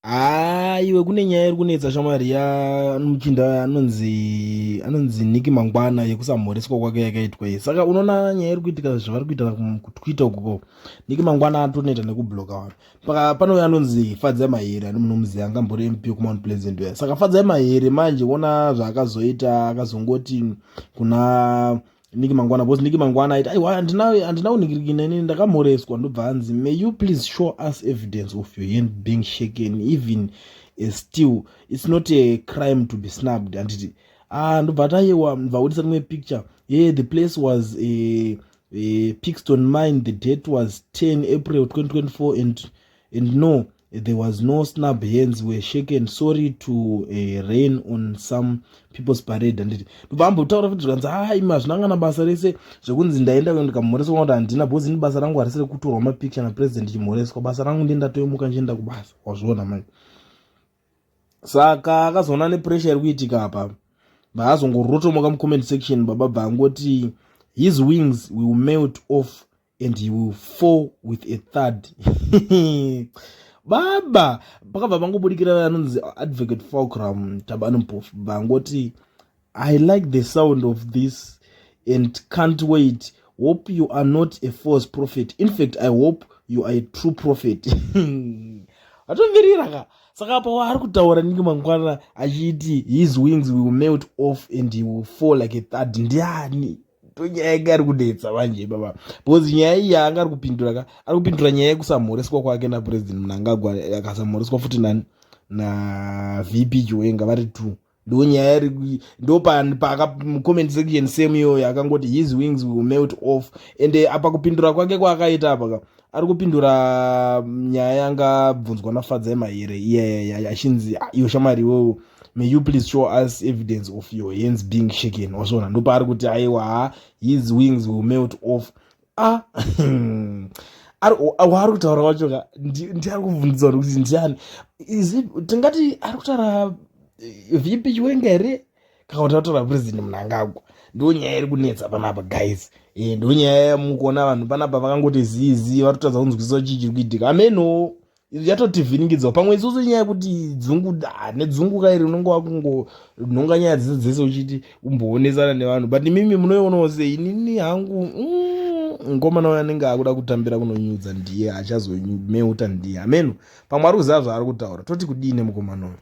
Haa iwe, kune nyaya iri kunetsa shamwari yamuchinda anonzi Nick Mangwana yekusamhoreswa kwake yakaitwa iyi. Saka unoona nyaya iri kuitika, zvavari kuita kuTwitter ukoko, Nick Mangwana atoneta nekubloka vanhu. Panouya anonzi Fadzai Mahere, ani munomuziva, angambori MP kuMount Pleasant uya. Saka Fadzai Mahere manje, ona zvaakazoita, akazongoti kuna Nick Mangwana, because Nick Mangwana aiti, "Aiwa, handina kuningirikina inini, ndakamhoreswa." Ndobva hanzi, "May you please show us evidence of your hand being shaken? Even still, it's not a crime to be snubbed," handiti? Ah, ndobva ati, "Aiwa." Bvaudisa rimwe picture. Yeah, the place was a Pickstone Mine, the date was 10 April 2024, and no, there was no snub, hands were shaken. Sorry to rain on some people's parade," handiti? Ndobva ambotaura futi, zvikanzi, "Ai, hazvina basa rese zvekunzi ndaenda ndikamhoreswa kuti handina, because ini basa rangu harisi rekutorwa mapicture napresident chimhoreswa. Basa rangu ndendatoyomuka ndichienda kubasa." Wazviona manje? Saka akazoona nepressure iri kuitika apa, vaazongorotomoka mucomment section. Baba bva angoti, "His wings will melt off and he will fall with a thud." Baba pakabva pangobudikira anonzi Advocate Fulcrum Thabani Mpofu, vangoti, "I like the sound of this and can't wait. Hope you are not a false prophet. In fact, I hope you are a true prophet." Atomirira ka. Saka apa waari kutaura Nick Mangwana achiti his wings will melt off and he will fall like a thud ndiani? Tonyaya yanga ari kunetsa manje baba, because nyaya iyi yaanga ari kupindura ka, ari kupindura nyaya yekusamhoreswa kwake naPresident Mnangagwa, akasamhoreswa futi nani? NaVP Chiwenga, vari two. Ndo nyaya iri, ndo mucomment section same iyoyo akangoti his wings will melt off. And apa kupindura kwake kwaakaita apa ka, ari kupindura nyaya yanga bvunzwa naFadzai Mahere iya, achinzi, "Ah, iwe shamwari iwewo, may you please show us evidence of your hands being shaken?" Wazviona? Ndopaari kuti, "Aiwa, his wings will melt off." Ah, waari kutaura wacho ka ndiari kubvunzisa kuti ndiani? Tingati ari kutaura VP Chiwenga here kana kuti ataura President Mnangagwa? Ndo nyaya iri kunetsa panapa, guys. Ndo nyaya yamukuona vanhu panapa vakangoti zizi, vari kutadza kunzwisisa chii chiri kuitika. Ameno yatotivhiringidzwa pamwe isusu, nyaya yekuti dzungu nedzungu kairi, unonge wakungonhonga nyaya dzese dzese uchiti umboonesana nevanhu. But imimi munoionawo sei? Inini hangu, mukomana uyo anenge akuda kutambira kunonyudza, ndiye achazomeuta, ndiye ameno pamwe ari kuziva zvaari kutaura. Toti kudii nemukomana uyu?